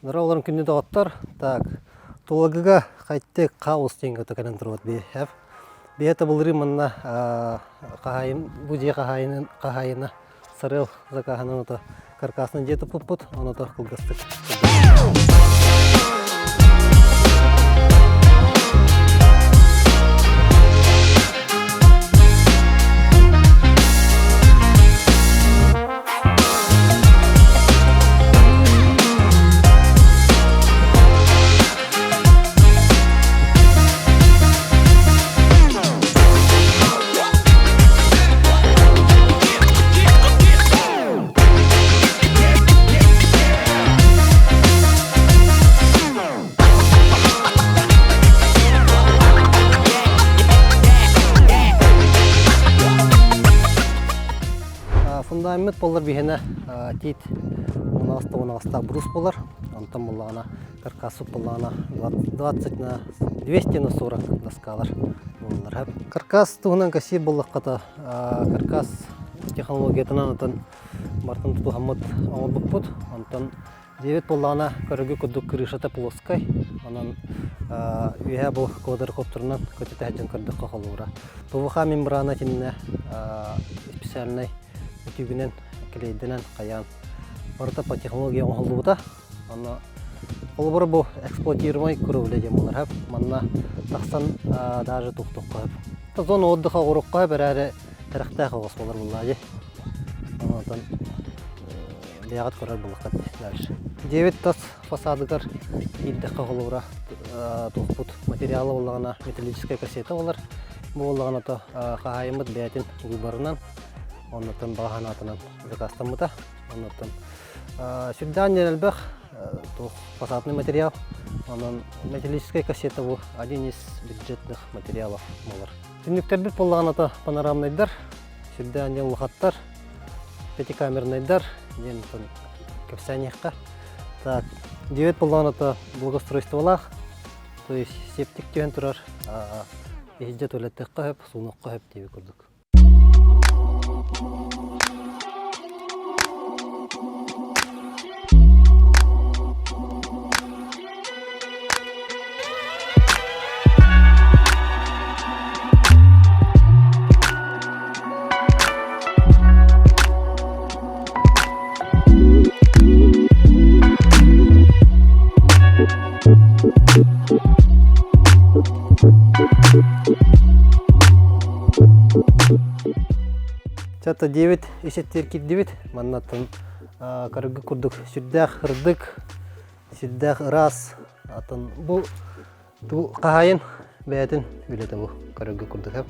Нара олорон күндү доҕоттор, так, Тулагыга хайтек хаус диэн кэлэн турбут биһэп. Биһэ былырыын манна хаһаайын бу дьиэ хаһаайынын хаһаайына Сарыал закаһынан ото каркасынан дьиэ туппуппут, ону ото кылгастык. Фундамент боллар биһиэнэ тиит унаҕаста унаҕастаах брус болар. Онтон буллаҕына каркас буллаҕына 20 на 200 на 40 доскалар буолаллар. Каркас туһунан кэсиир буоллаххата каркас технологиятынан отон бартын тутуһаммыт оҥорбуппут. Онтон Дьиэбит буоллаҕына көрөргө курдук крышата плоскай, онон үөһэ бу квадрокоптерынан көтүтэ сылдьан көрдөххө холуура. ПВХ мембрана итиннэ специальнай өтүүгүнэн клейдэнэн хайаан барыта по технология оҥоһуллубута. Онно холобура бу эксплуатируемай кровля диэн буолар Манна тахсан даже туохтуохха сөп. Зона отдыха оҥоруохха сөп эрээри тэрэхтээх оҕус буолар буоллаа дии. Онтон бэйэҕит көрөр буолуоххут дальше. Дьиэбит тас фасадыгар киирдэххэ холобура туохпут материала буоллаҕына металлическай кассета буолар. Бу буоллаҕына то хаһаайыммыт бэйэтин выборынан оннуттан баҕа санаатынан заказтаммыта. Оннуттан сүрдээн диэн элбэх туох фасадный материал. Онон металлическай кассета бу один из бюджетных материалов буолар. Түннүктэрбит буоллаҕына то панорамнайдар, сүрдээн диэн улахаттар, пятикамернайдар диэн кэпсээниэххэ. Так, дьиэбит буоллаҕына благоустройстволаах, то есть септик түһэн турар, иһирдьэ туалеттыахха сөп, суунуохха сөп диэбит курдук. Чата диэбит исэттиэр киирдибит. Маннаттан карыгы курдук сүрдээх ырдык, сүрдээх ыраас. Атын бу Бу хаһаайын бэйэтин үлэтэ бу көрөргө курдук эп.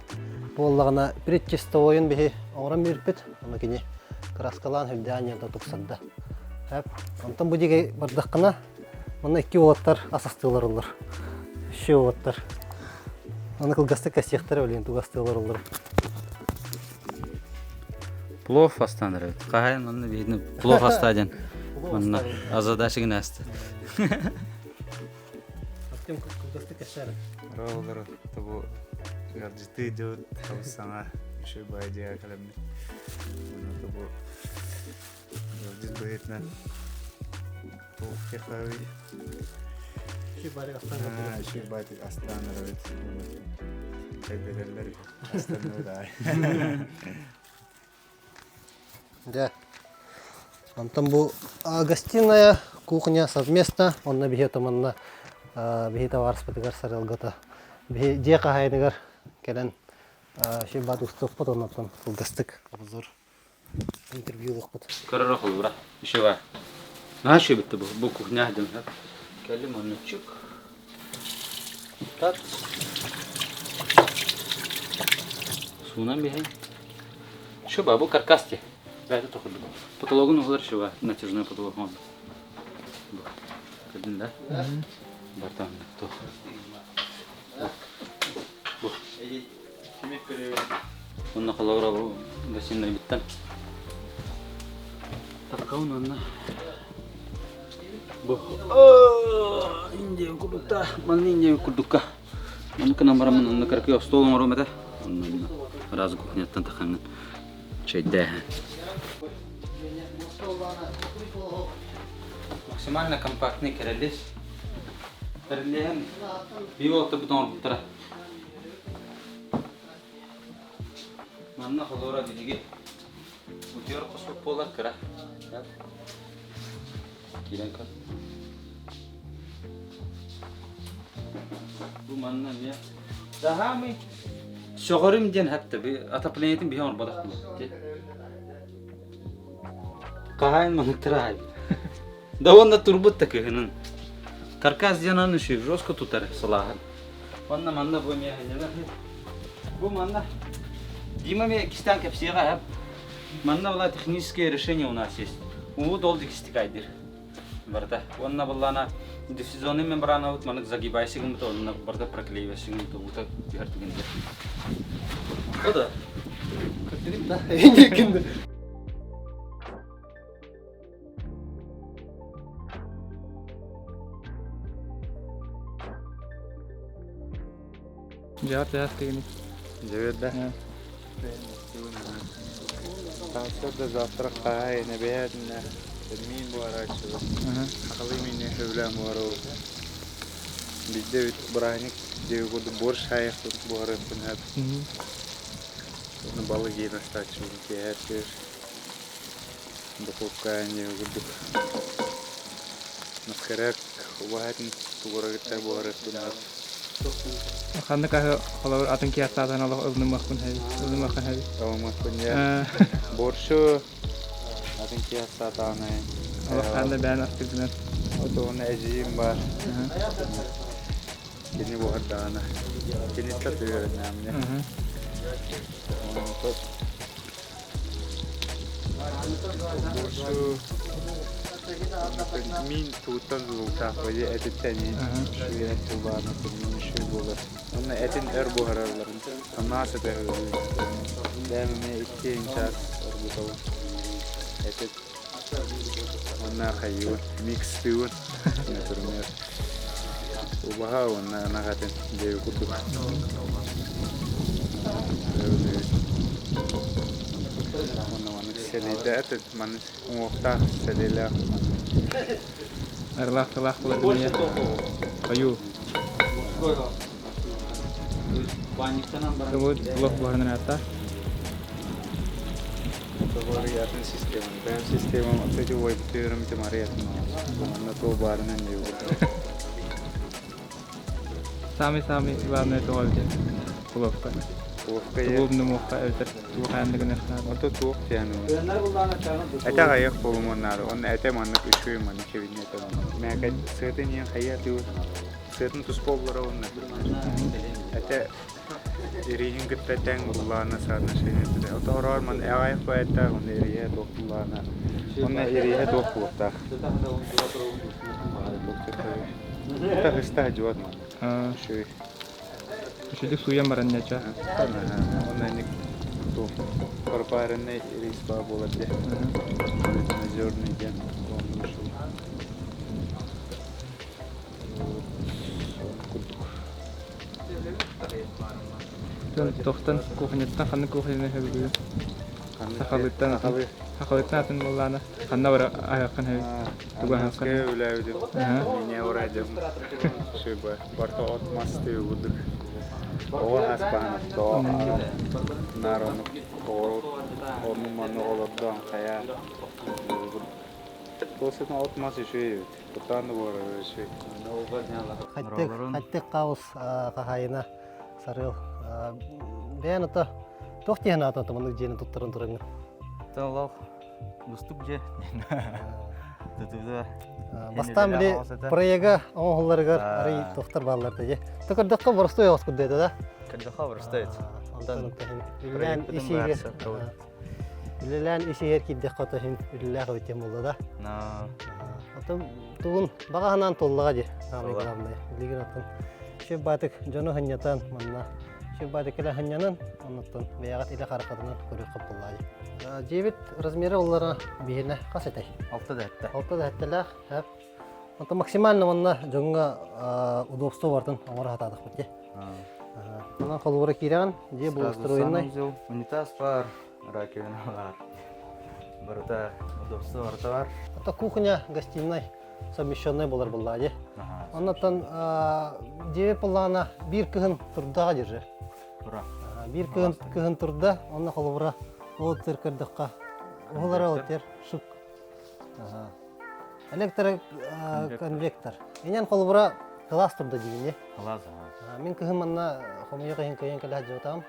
Буоллаҕына предчистовойун биһи оҥорон биэрпит, ону кини кырааскалаан үрдээн ньыта тупсарда. Эп. Онтон бу диэки бардаххына, манна икки уолаттар ас астыылар оллор. Үс уолаттар. Аны кылгастык кэсиэхтэрэ билигин тугу астыылар оллор. Плов астаан эрэбит. Хаһаайын манна биһини плов астаа диэн манна азадашыгын гынааста. Артем кылгастык кэпсээр. Роолору тобу ыалдьытыы дьыбыт хабыс саҥа үчүгэй баай дьиэҕэ кэлэммит. Уонна тобу ыалдьыт быһыытынан туох кехаый үчүгэй баайдык астаан эрэбит. Элбэтэллэр астаныы даай. Дьэ, онтон бу гостиная, кухня совместно, онно биһи отоманна биһи табаарыспытыгар сарыалгата биһи дьиэ хаһаайыныгар кэлэн шибат устуохпут оннуттан кылгастык обзор интервьюлуохпут. Көрөр холура, еще бар. Наша битти бу, бу кухня дем. Келлим оннучук. Так. Суунан биһин. Шуба, бу каркас те. Бәйті тоқырды. Потологын уһулар шуба, натяжной потолок он. Көрдүн да? Бартан тох. Бу. Онно холобура бу гостиной биттен. Таккаун онно. Бу Индия курдукта, манна Индия курдукка. Ону кынан бараммын онно кыракый остуол оҥоруом этэ. Онно ыраас кухняттан тахаҥҥын чэйдээһэн. Максимально компактный кэрэлис. Тэриллиэһин биир уолаттарбыт оҥорбуттара. Манна холуора биһиги утуйар хоспут буолар кыра. Киирэн көр. Бу манна эмиэ Даһаамый сөҕөрүм диэн хатта би отоплениетын биһи оҥорботох Хаһаайын манныктара аайбыт. Да уонна турбут да кыһынын. Каркас диэн аны үчүгэй жестко тутар сылааһын. Онно манна бу эмиэ Бу манна Дима эмиэ кистээн кэпсиэҕэ эһэм. Манна была техническое решение у нас есть. Уу дол дикистикайдыр. Барыта. Уонна буллана диффузионный мембранабыт манык загибайся гыммыт онно барыта проклеивайся гыммыт уута түһэр түгэнигэр. О да. Көрдүгүт да? Эйиҥ Дьиэҕэр түһээх дигини. Дьиэбэр да? Сарсыарда завтрак хаһаайына бэйээтинэ миин буһарааччыбыт. Сахалыы миини сөбүлээн буһарабыт. Биирдэ эбит бырааһынньык диэки курдук борщ хаайыахпын буһарыахпын сөп. Уонна балык иһин астааччыбын киэһэ эрдээр. Духуопка диэки курдук. Маскарад убаһатын тугура кытта буһарыахпын сөп. Ханнык аһы холобур атын киһи аттаатан олох ылынымыахпын сөбүй? Ылынымыаххын сөбүй? Ылыммаппын дьэ. Борщу атын киһи аттаатаҕына Олох ханна бэйэн астыыргынан. Отуона эдьиийим баар. Кини буһардаҕына. Киниттэн үөрэннээмнэ. Онтон Борщу мин тууттан тутулуктаах бэйэ этиттэн үчүгэй эт буллаҕына мин үчүгэй буолар. Уонна этин өр буһаралларын санаа сытар Бэйэм эмиэ икки чаас оргутабын. Этит уонна хайыыбын, микстыыбын, например. Убаһа уонна ынах этин диэби курдук. Уонна маннык сэлиэйдэ этот маннык уҥуохтаах сэлиэлээх Арылаах тылаах буолар эмиэ хойуу. Тугу олох буһарынан ааттаах? Атын система. Бэйэм системам эти уойбутуйарым ити Мариятын Манна туох баарынан диэбит. Самый-самый главное тоҕо эбитэ Куловка. Куловка Тугу умнумуохха эбэтэр тугу хайаан да Ото туох диэн Этэ аҕыйах буолумуон наада. Онно этэ маннык үчүгэй маннык кэбиннэ этэ маннык. Мээкэ сыатын иэн хайа атыыбыт. Сыатын туспа оллара уонна этэ Ирииһин кытта тэҥ буллаана соотношение Отоһороор ман аҕайах поэттаах, онно ирииһэ туох буллаана. Онно ирииһэ туох буолуохтаах. Таһыста дьуот ман. Үчүгэй. Үчүгэй сууйан баран неча. Онно инник туох пропаренный рис баа буолар дии. Озерный диэн. Тохтон кухняттан ханнык кухняны сөбүлүүгүн? Сахалыыттан атын сахалыыттан атын буоллаҕына ханна бара аһыаххын сөбүй? Тугу аһыаххын? Үлээбитим. Меня урадьым. Шиба. Барта от мас тыы курдук. Оҕо аспаан тоо. Наар ону ону манны олордоон хайа. Туосытын от мас үчүгэй эбит. Кутаан да буолар үчүгэй. Хаттык, хаттык хаус хаһаайына Сарыал. Бэйэн ото туох диэн аата маннык дьиэни туттаран тураҥҥын? Олох мустук дьиэ. Тутуута. Бастаан били проега оҥоһулларыгар арый туохтар бааллар да дьэ. То көрдөххө боростуой оҕус курдук этэ да? Көрдөххө боростуой. Онтон үлэлээн исиигэр Үлэлээн ис иһэр киирдэххэ ото иһин үлэлээх эбит диэн буолла да. Отон тугун баҕа санаан туоллаҕа дии самый главное. Билигин оттон шеф баатык дьону хынньатан манна шеф баатык кэлэ хынньанан оннуттан бэйэҕит илэ хараххытынан көрүөххэ буоллаа дии. Дьиэбит размера оллара биһиэнэ хас этэй? Алта да этте. Алта да эттэлээх. Онтон максимально манна дьоҥҥо удобство бартын оҥоро сатаатахпыт дии. Онон холобура киирэҕин, дьиэ благоустроенный. Унитаз бар, раковина бар. Барыта удобство барыта бар. Это кухня, гостиной. совмещенный болар булла ди. Оннотон дьиэ буллаҕына биир кыһын турдаҕа держи. Тура. Биир кыһын кыһын турда, онно холобура ол тыр көрдөххө уһулара ол тер шук. Электроконвектор. Инен холобура кылаас турда дигини. Кылаас. Мин кыһын манна хомуйа кыһын кыйын кэлэ дьыбытам.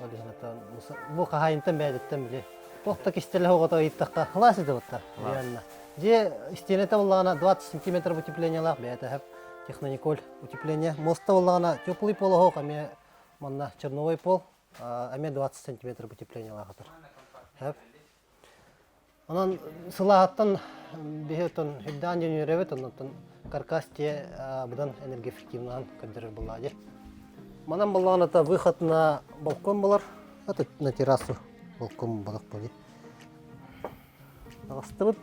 Ол иһин бу хаһайынтан бэйдиттэн били. Туох да кистэлэ оҕото ыйыттахха кылаас ити бутта. Реально. Дьиэ истиэнэтэ буоллаҕына 20 сантиметр утеплениелаах бэйэтэ хөп технониколь утепление. Моста буоллаҕына теплый пол оһох эмиэ манна черновой пол эмиэ 20 сантиметр утеплениелаах атар. Хөп. Онон сылааһыттан биһи оттон үрдээн дьон үөрэбит, оннуттан каркас дьиэ быдан энергоэффективнаан көрдөрөр буоллаҕа дии. Манан буоллаҕына это выход на балкон болар, это на террасу балкон балык буолуо. Таҕыстыбыт,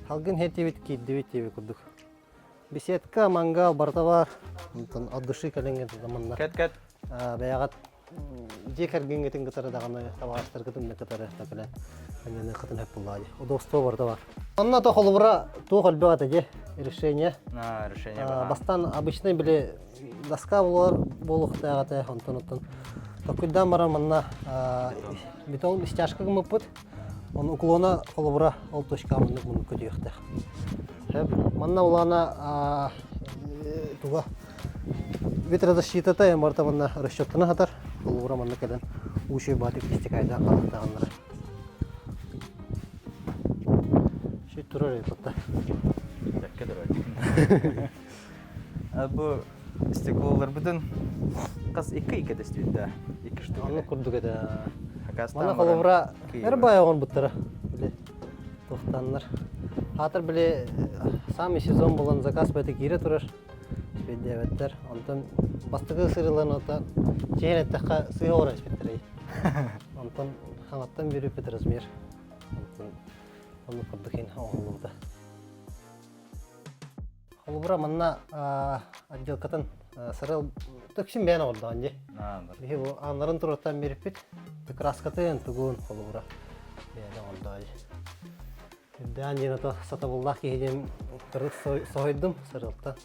салгын хэтибит, киирдибит диэби курдук. Беседка, мангал барыта баар. Онтон от души кэлэҥҥэ манна. Кэт кэт. Бэйэҕит дьиэ кэргэҥҥитин кытары даҕаны табаарыстаргытын да кытары кэлэн анньаныаххытын сөп буоллаҕа дии. Удобство барыта бар. Онно то холобура туох элбэх этэ дии решение. Решение Бастаан обычный били доска буолар буолуохтаах этэ онтон оттон токуйдаан баран манна бетон стяжка гыммыппыт. Оны уклона холобура ол точка маннык муннук көтүөхтээх. Сөп. Манна улаана туга ветрозащитата барыта манна расчеттана сатар. Холобура манна кэлэн уучуй баатык истикайдаан хаалыктааҕыннара. Шит турар эппатта. Бэккэ турар. Бу стеклоларбытын хас икки икки тэстибит да. Икки штука. Оннук курдук этэ. Манна холобура эр баай оҕорбуттара. Били туохтааннар. Хаатыр били самый сезон булан заказ бэти киирэ турар. Спиддээбэттэр. Онтон бастакы сырыыларын ота чиһин эттэххэ сыыһа оҕорон испиттэрэй. Онтон хаҥаттан бүрүппүт размер. Онтон оннук курдук иһин оҥоһуллубута. Холобура манна отделкатын сырыл төксүн бэйэн оҕордоҕун дии. Биһи бу ааннарын туруттан биэриппит. Краскатын тугун холобура бэйэн оҕордоҕун. Үрдээн диэн ото сатабыллаах киһи диэн кырык соһуйдум сырылтан.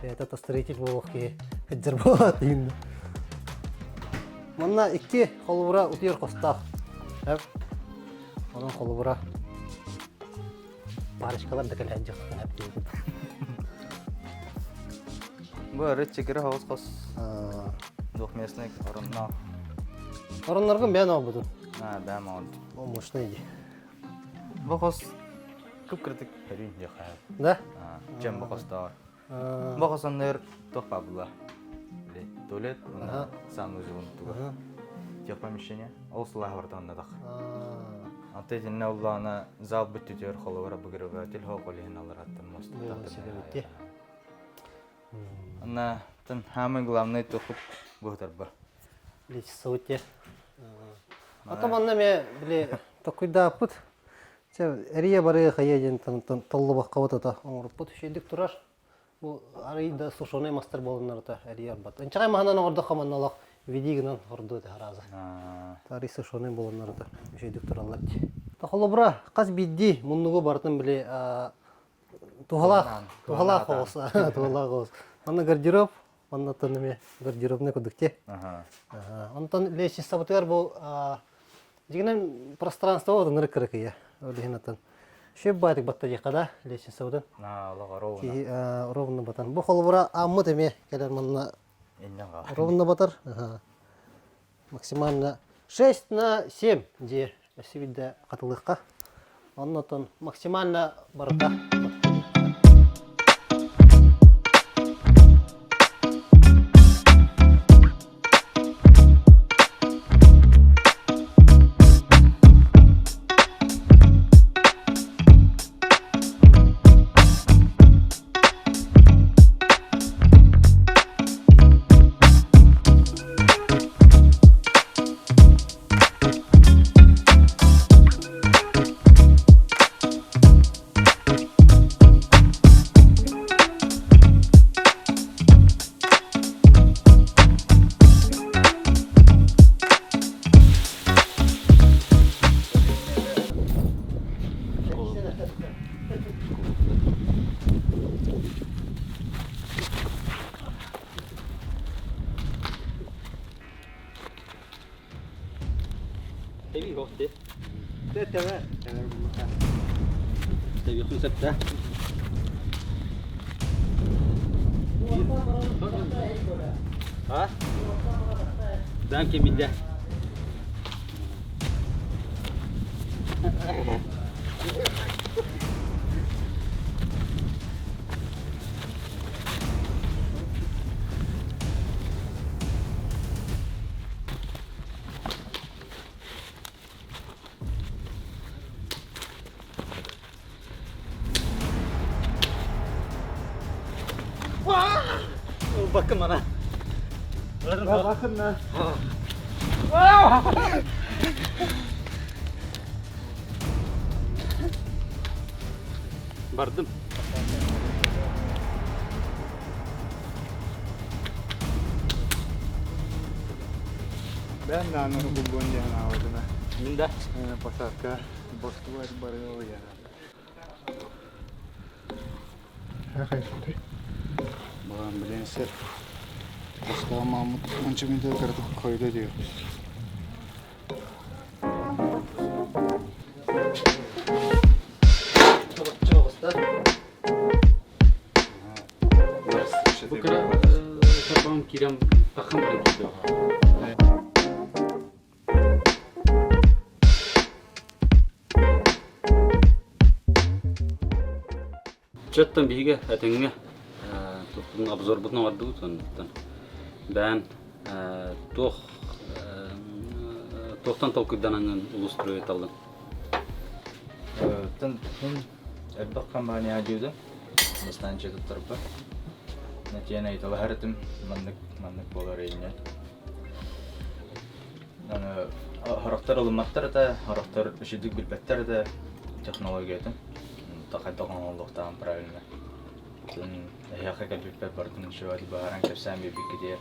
Бэйэтэ то строитель буолуох киһи кыдьыр буолаат деймин. Манна икки холобура утуйар хостоох. Онон холобура парочкалар да кэлэн дьахтан эптиэбит. Бу арыт чекери хаус хос двухместный оронно. Оронноргун бэйэн оҕобутун. А, да, мон. О, мощный ди. Бу хос кып-кырдык хөрүн дьахаа. Да? Чем бу хостоор. Бу хос оннор туох баар Туалет, санузел туга. Техпомещение. Ол сылаһ барта оннодох. Аты итиннэ уллаана зал бүттүтүөр холобура обогреватель хоол иһин алар аттан мост. Анна тан самый главный тухут быһытарба. Лечсоте. Ата манна ме били токуйдааппыт. Чэ эрие бары хайа диэн толлубакка ата оҥоруппут үчүгүйдүк турар. Бу арый да сушеный мастар буоланнарыта эрийэ барбат. Ынчаҕай маһынан оҥордоххо манна олох види гынан ордуо этэ арааза. Арый сушеный буоланнарыта үчүгэйдик тураллар дии. Холобура хас биирдии муннугу барытын били туһалаах туһалаах оҕус туһалаах оҕус. Манна гардероб, манна оттон эмиэ гардеробный курдук дии. Онтон лестницабытыгар бу дьиҥинэн пространство отуннары кыракыйа. Ол иһин атын Шөп баатык батта диэххэ да лестницабытын. Ровно. Киһи ровно батан. Бу холобура ааммыт эмиэ кэлэр манна ровно батар. Максимально 6 на 7 дьиэ өссө биирдэ хатылыахха. Оннотон максимально барыта. Ыарыы yok de. Тэтэвэ. Тэвэр буллаха. Тэбиэххин сөп да. А? Данки мидде. Bakın bana. Bakın на. Бардым. Ben de anı bulbun diyen avadına. Мин да. Посадка бостуар барыл я. Балам билен сер. Mustafa Mahmut anca müddet karıtıp koydu diyor. Бу кыра тарбам кирем тахым баран киирдэ. Чөттөн биһиги этэҥҥэ туохпутун обзорбутун оҥордубут оннуттан бэйэн туох туохтан толкуйданаҥҥын улуустары таллыҥ? Тын элбэх компания диибитим. Бастаан дьиэ туттарбыт. Нэтиэнэ ыйыталаһар этим маннык маннык буолар инньэ. Аны сорохтор ылымматтар этэ, сорохтор үчүгдүк билбэттэр этэ технологиятын. Хайдах оҥоһуллуохтааҕын правильно. Тын эһиэхэ кэлбиппэр барытын үчүгэй быһааран кэпсээн биэрбиккитигэр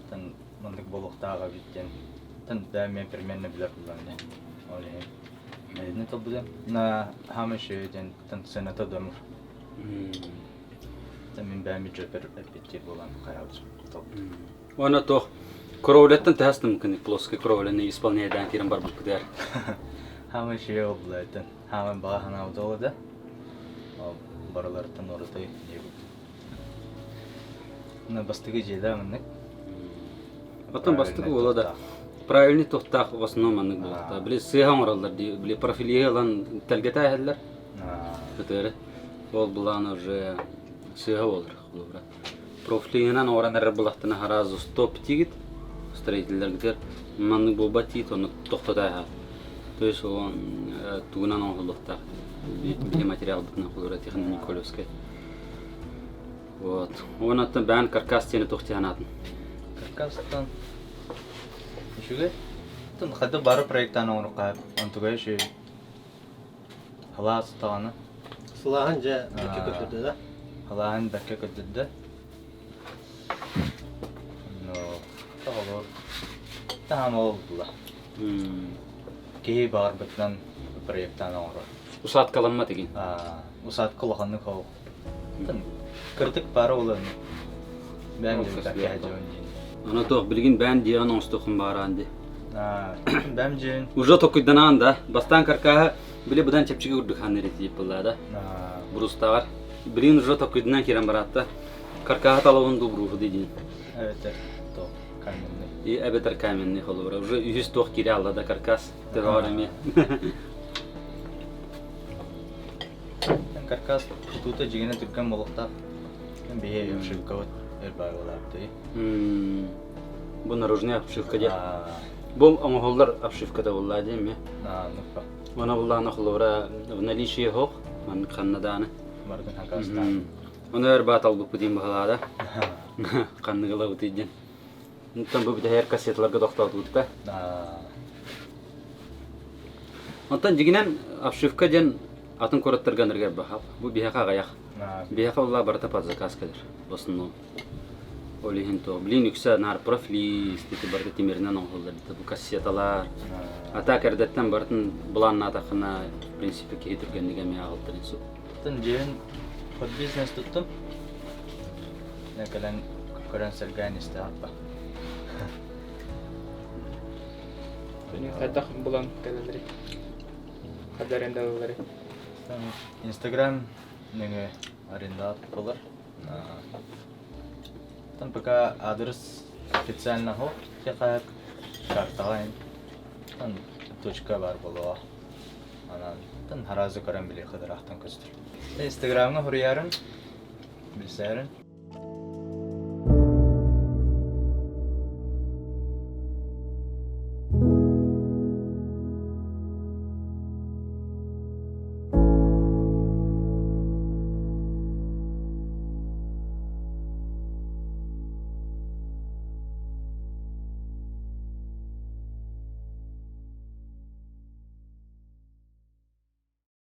тын маннык буолуохтааҕа эбит диэн тын бэйэм эмиэ примерно билэр буоллаҕым дии. Ол иһин Эһини талбытым. На хаамай үчүгэй диэн тын сыаната домур. Мин бэйэм бюджеппэр эппиттиир буолан хайаабыт талбытым. Уонна туох кровляттан тэһэстым кини плоский кровляны исполняйдаан киирэн барбыккытыгар. Хаамай үчүгэй буолла Хаамай баҕа санаабыт ол этэ. Барыларыттан ураты диэбит. Бастакы дьиэлээх маннык. Оттон бастакы буола да правильный туохтаах в основном маннык буолуохтаах. Били сыыһа оҥороллор дии, били профилиһы ылан тэлгэтэ иһэллэр. Көтөрө. Ол былаан уже сыыһа буолар холобура. Профилиһынан оҥорон эрэр булахтана сразу стоп тиигит строителлэргитигэр маннык буолбат тиит ону тохтото иһэр. То есть ол тугунан оҥоһуллуохтаах биһи материалбытынан холобура Тихон Николевскай. Вот. Уонна бэйэн каркас диэни туох дии санаатын? Каркастан үчүгэй. Тын хады бары проектан оҥоруохха онтугай үчүгэй. Халаас даҕаны. Сылааһын дьэ бэккэ көрдөрдө да? Халааһын бэккэ көрдөрдө. Но тоҕолор таһам ол була. Киһи баҕарбытынан проектаан оҥорор. Усадкаламмат игин. Усадка улаханнык ол. Кырдык бары улан бээн Аны туох билигин бээн диэҕин оҥостуоххун баараан ди. Бэм дьиэн. Уже токуйданаан да. Бастаан каркаһа били быдан чэпчэки курдук ханныр этип была да. Брустааҕар. Билигин уже токуйданан киирэн бараатта. Каркаһа талабын ду бруһу дии. Эбэтэр то каменный. И эбэтэр каменный холобура. Уже үһүс туох киирэ алла да каркас. Төбөҕөр эмиэ. Каркас тутуута дьигинэ түргэн буолуохтаах. Биһи обшивкабыт өр баайылаабыт. Бу наружная обшивка диэн. Бу оҥоһуллар обшивката буолла диэн ми. Она буллаана холобура в наличии хоқ, маннык ханна дааны. Бардын хакастаан. Оны өр баат албыппыт диэн баһылаада. Ханнык ылабыт диэн. Онтон бу бүтэһэр кассеталарга тохтоотубут да. Онтон дьигинэн обшивка диэн атын куораттарга анаргар баһап. Бу биһиэхэ аҕыйах. Биһиэхэ улла барыта под заказ кэлэр. В основном. Ол иһин то, блин, үксэ наар профлист, ити барыта тимиринэн оҥоһуллар, бу кассеталар. А так эрдэттэн барытын былааннаатаххына, в принципе, киһи түргэнник эмиэ аҕалтарын сөп. Тын дьиэн под бизнес туттум. Кэлэн көрөн сэргээн истэ арба. Хайдах булан кэлэллэрий? Хайдах арендалыылларый? Инстаграм нөҥүө арендалат буолар. Там пока адрес официально суох, хаһыат картаҕа там точка баар буолуоҕа. Анан тан сразу көрөн билиэххэ ыраахтан көстөр. Инстаграмҥа суруйаарыҥ, билсээрин.